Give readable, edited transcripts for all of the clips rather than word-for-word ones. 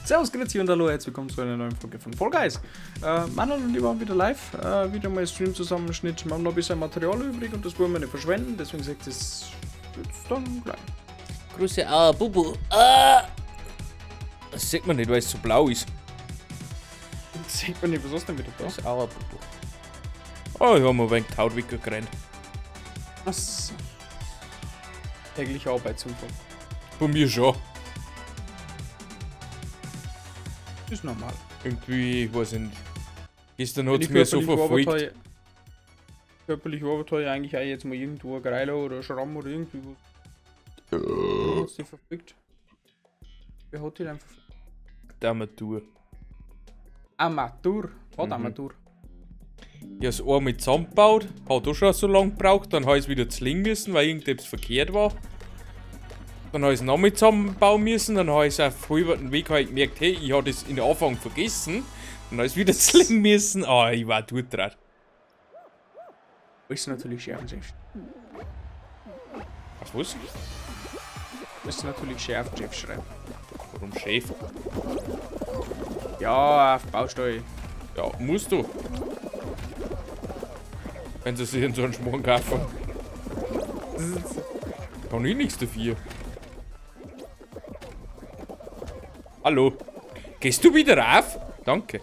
Servus, grüezi und hallo, herzlich willkommen zu einer neuen Folge von Fall Guys. Manuel und ich waren wieder live, wieder mal Stream-Zusammenschnitt. Wir haben noch ein bisschen Material übrig und das wollen wir nicht verschwenden, deswegen seht ihr es jetzt dann gleich. Grüße, ah, Bubu. Ah. Das sieht man nicht, weil es so blau ist. Das sieht man nicht, was hast du denn wieder da? Das ist auch ein Bubu. Oh, ich hab mir ein wenig die Haut weggerannt. Was? Täglicher Arbeitsunfall. Bei mir schon. Ist normal. Irgendwie, ich weiß nicht. Gestern Wenn hat's ich mir so körperlich verfolgt. arbeite, körperlich arbeite, ich eigentlich auch jetzt mal irgendwo ein Greiler oder ein Schramm oder irgendwie was. Wer hat dich verfolgt? Wer hat dich denn verfolgt? Die Armatur. Amateur? Was Mhm. Amateur? Ich hab's einmal zusammengebaut, hat auch schon so lange gebraucht, dann hab ich's wieder zlingen müssen, weil irgendetwas verkehrt war. Dann hab ich's nochmal zusammenbauen müssen, dann hab ich's auf halben Weg hab ich gemerkt, hey, ich hab das in der Anfang vergessen. Dann hab ich's wieder zlingen müssen. Ah, ich war tot dran. Ist natürlich schärfen, Chef. Was, was? Ist natürlich schärf, Chef schreiben. Warum Chef? Ja, auf Baustelle. Ja, musst du. Wenn sie sich in so einen Schmarrn kaufen. Kann ich nichts dafür. Hallo. Gehst du wieder rauf? Danke.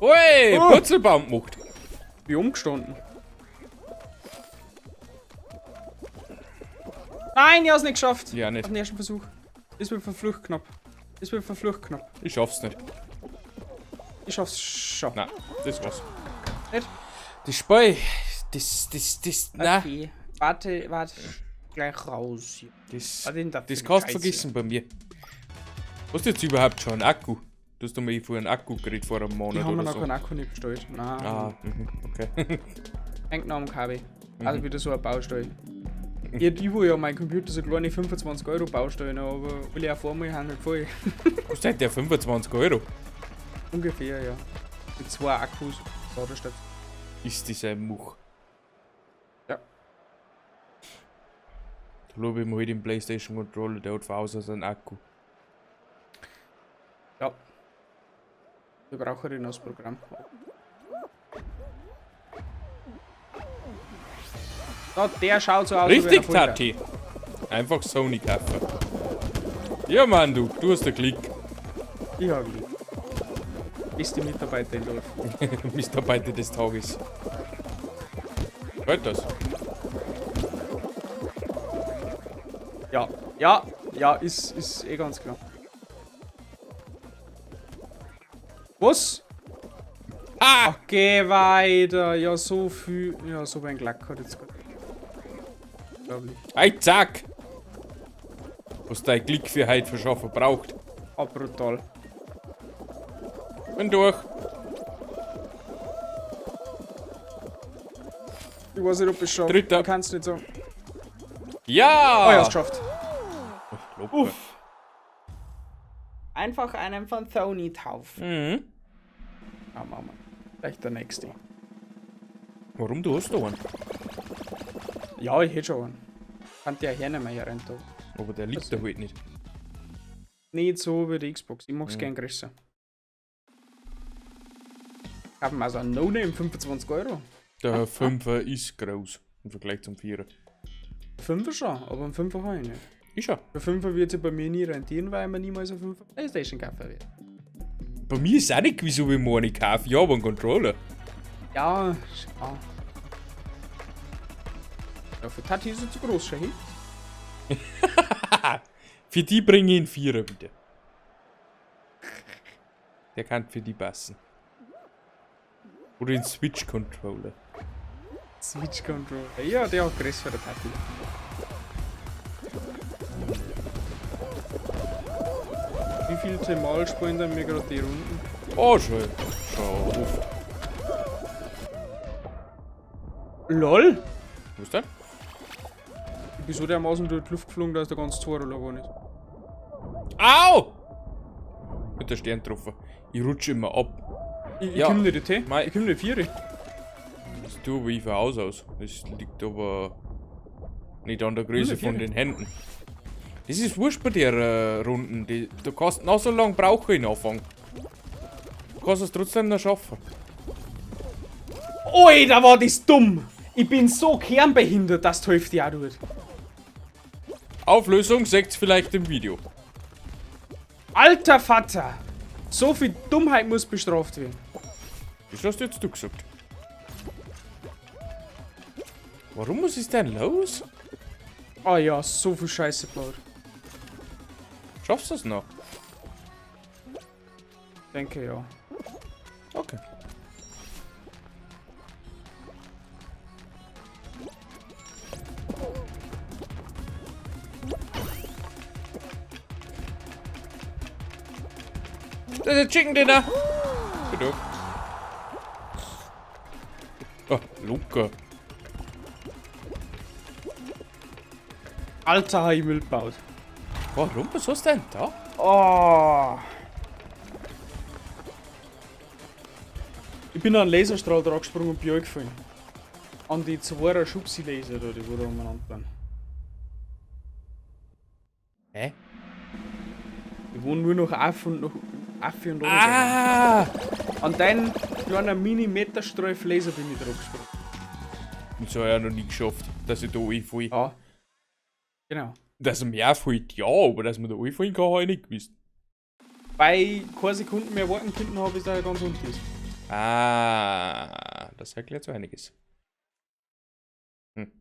Ui, Oh. Purzelbaum gemacht. Bin umgestanden. Nein, ich hab's nicht geschafft. Ja, nicht. Auf den ersten Versuch. Das wird verflucht knapp. Das wird verflucht knapp. Ich schaff's nicht. Ich schaff's schon. Nein, das war's. Nicht? Das Spiel, das, nein. Okay. Warte, warte. Gleich raus hier. Das, Was ist denn da für das eine kannst du Scheiße? vergessen bei mir. Hast du jetzt überhaupt schon einen Akku? Du hast doch mal vorher einen Akku geredet vor einem Monat Ich hab mir oder noch so. keinen Akku nicht bestellt. Nein. Ah, okay. Hängt noch am Kabel. Also wieder so eine Baustelle. Ich will ja mein Computer so kleine 25 Euro Baustellen, aber will ich auch vor mir haben nicht voll. Kostet der 25 Euro? Ungefähr, ja. Mit 2 Akkus. Ladestation. Ist das ein Much? Ja. Da lobe ich mir halt den PlayStation Controller, der hat von Haus aus einen Akku. Ja. Wir brauchen den als Programm. Da, der schaut so aus, wie wenn er Richtig, voll wär. Tati! Einfach Sony kaufen. Ja, Mann, du hast den Klick. Ich hab Glück. Beste Mitarbeiter in Dorf. Mitarbeiter des Tages. Hört das? Ja, ja, ja, ist eh ganz klar. Was? Ah! Ach, geh weiter. Ja, so viel. Ja, so ein Glück hat jetzt gerade. Unglaublich. Ei, zack! Was dein Glück für heute verschaffen braucht. Ah, brutal. Bin durch. Ich weiß nicht, ob ich es schaffe. Dritter. Ich kann's nicht sagen. Ja! Oh, ich hab's geschafft. Ach, locker. Uff. Einfach einen von Sony taufen. Mhm. Ah, machen wir. Vielleicht der nächste. Warum, du hast da einen? Ja, ich hätte schon einen. Kann der hernehmen, hier rein da. Aber der liegt da halt nicht. Nicht so wie die Xbox. Ich mag's gern größer. Haben wir also einen No-Name, 25 Euro. Der 5er ist groß im Vergleich zum 4er. 5er schon, aber einen 5er habe ich nicht. Ist ja. Der 5er wird sich bei mir nie rentieren, weil ich mir niemals einen 5er Playstation kaufen werde. Bei mir ist auch nicht gewiss, ob ich mir einen kaufe. Ja, aber einen Controller. Ja, ja. Ja, für Tati ist er zu groß, schau hin. Für die bringe ich einen 4er wieder. Der kann für die passen. Oder den Switch Controller. Switch Controller. Ja, der hat größer der Tati. Wie viel Mal spielen denn wir gerade die Runden? Oh, schon. Schon oft. LOL! Was denn? Ich bin so dermaßen durch die Luft geflogen, dass der ganze Tor geworden ist. Au! Mit der Stern getroffen. Ich rutsche immer ab. Ich Ja. komm nicht hin. Mei. Ich komm nicht vier. Das tut aber ich von Haus aus. Das liegt aber. Nicht an der Größe von 104. den Händen. Das ist wurscht bei der Runden. Du kannst noch so lange brauchen in Anfang. Du kannst es trotzdem noch schaffen. Alter, war das dumm! Ich bin so kernbehindert, dass die Hälfte auch tut. Auflösung seht's vielleicht im Video. Alter Vater! So viel Dummheit muss bestraft werden. Das hast jetzt du gesagt. Warum was ist denn los? Ah ja, so viel Scheiße gebaut. Schaffst du das noch? Denke ja. Okay. Das ist Chicken Dinner. Bitte. Oh, Luca. Alter, hab ich Müll gebaut. Warum? Was hast du denn da? Oh. Ich bin an einen Laserstrahl dran gesprungen und bin gefallen. An die zwei Schubsi-Laser da, die wo da umeinander waren. Hä? Die wohnen nur noch auf und noch auf und runter. Ah! An deinen kleinen Millimeterstreif Laser bin ich drauf gesprungen. Das habe ich ja noch nie geschafft, dass ich da einfalle. Ja. Genau. Dass er mir auffällt, ja, aber dass man da einfallen kann, habe ich nicht gewusst. Bei keine Sekunden mehr warten könnten, habe ich da ganz unten ist. Ah, das erklärt so einiges. Hm.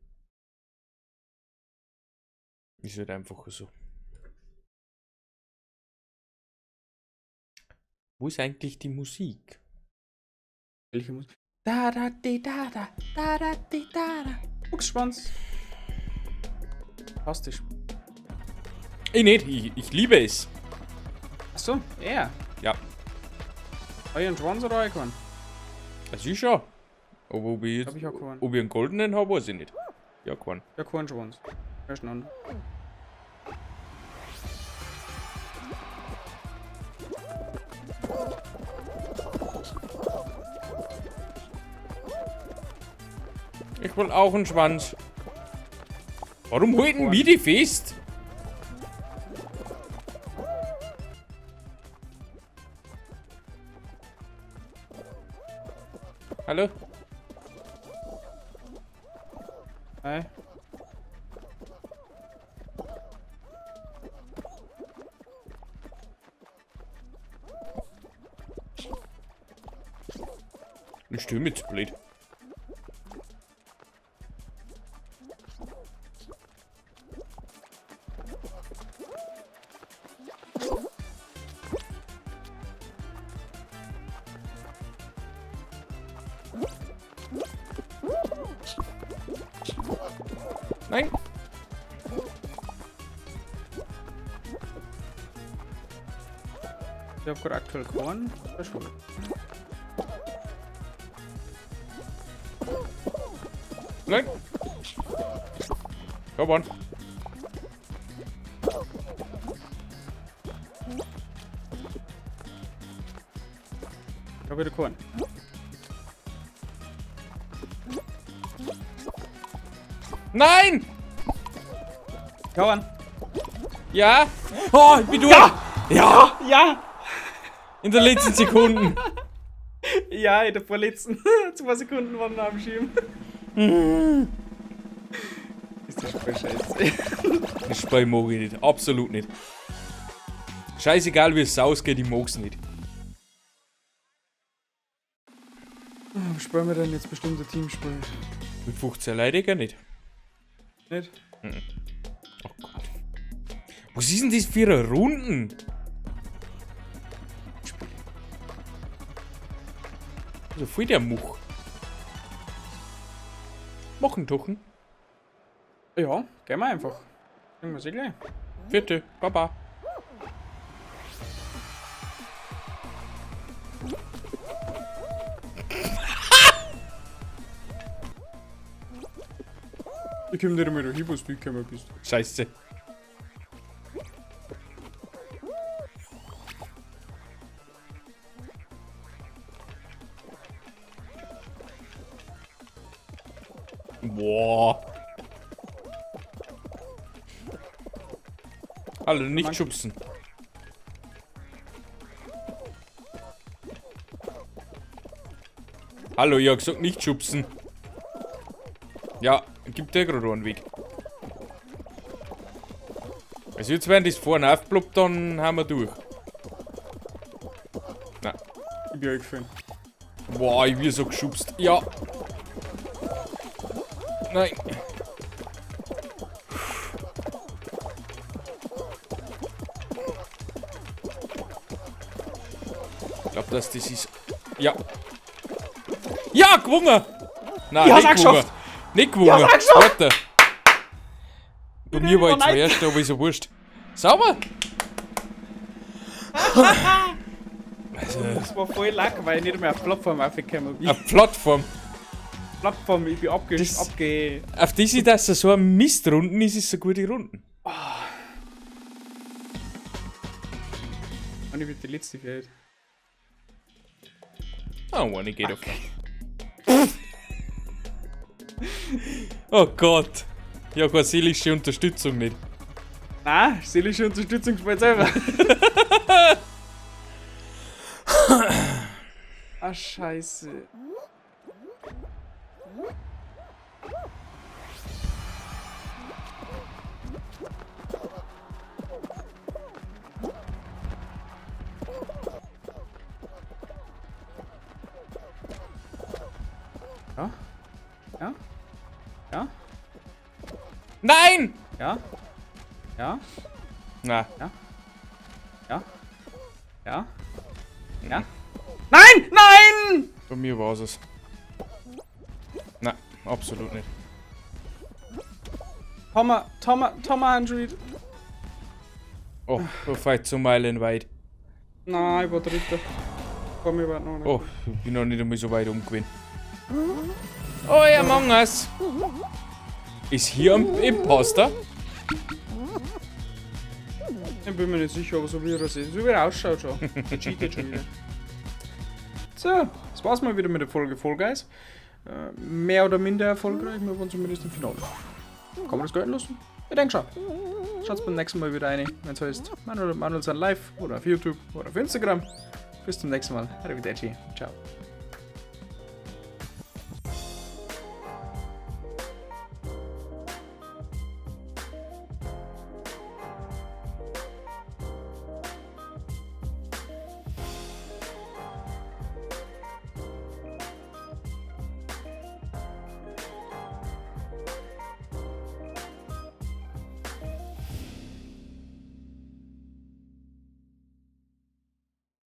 Ist halt einfach so. Wo ist eigentlich die Musik? Welche Musik? Da da di da da da da di da da. Fuchsschwanz. Fantastisch. Ich nicht, ich liebe es. Achso, er. Ja. Habe ich einen Schwanz oder auch keinen? Das ist schon. Aber ob ich, jetzt, Hab ich auch keinen. ob ich einen goldenen habe, weiß ich nicht. Ja, keinen. Ja, keinen Schwanz. Verstanden. Ich will auch einen Schwanz. Warum halten wir die fest? Hallo? Hi. Ich stimme jetzt blöd. Nein. Ich hab gerade aktuell keinen. Das ist schon. Nein. Come on. Ich hab wieder keinen. Nein! Come on. Ja! Oh, ich bin durch! Ja! Ja! Ja! In den letzten Sekunden. Ja, in der vorletzten 2 Sekunden waren wir am Schirm. Ist das voll scheiße. Das Spiel mag ich nicht. Absolut nicht. Scheißegal, wie es ausgeht, ich mag's nicht. Spielen wir denn jetzt bestimmt ein Teamspiel? Mit 15 Leuten gar nicht. Nicht? Oh Gott. Was ist denn das für eine Runden? Also voll der Much. Machen Tuchen. Ja, gehen wir einfach. Kriegen wir sie gleich. Vierte. Baba. Ich komm nicht einmal da hin, wo du gekommen bist. Scheiße. Boah. Hallo, nicht schubsen. Hallo, ich hab gesagt, nicht schubsen. Ja, gibt dir gerade einen Weg. Also jetzt, wenn das vorne aufploppt, dann haben wir durch. Nein. Ich bin gefallen. Boah, ich bin so geschubst. Ja. Nein. Ich glaube, dass das ist... Ja. Ja, gewonnen! Nein, Ich hab's nicht auch gewonnen. geschafft. Nicht gewonnen. Ich hab's auch geschafft. Warte. Bei mir war ich Nein. zuerst, aber ist ja wurscht. Sauber! Das war voll lack, weil ich nicht mehr auf Plattform aufgekommen bin. Auf Plattform. Plattform, ich bin abge... Das- abge Auf das ist, dass es so ein Mistrunden ist, ist so gute Runden. Und ich bin die letzte vielleicht. Ah, eine geht auf. Oh Gott. Ja, keine seelische Unterstützung nicht. Nein, seelische Unterstützung spielt selber. Ah, scheiße. Ja? Ja? Ja? Nein! Ja? Ja? Na, Ja? Ja? Ja? Nein! Nein! bei mir war es. Na, absolut nicht. Thomas, Thomas, Thomas Android. Oh, da fällt so meilenweit. Nein, ich war Dritter. Komm, ich war noch nicht. Oh, ich bin noch nicht einmal so weit umgewesen. Oh, ja, Among Us. Ist hier ein Imposter? Ich bin mir nicht sicher, aber so wie er so wie er ausschaut schon. Der cheatet schon wieder. So, das war's mal wieder mit der Folge Fall Guys. Mehr oder minder erfolgreich, wir waren zumindest im Finale. Kann man das gelten lassen? Ich denke schon. Schaut beim nächsten Mal wieder rein, wenn es heißt Manuel und Manuel sind live oder auf YouTube oder auf Instagram. Bis zum nächsten Mal. Arrivederci. Ciao.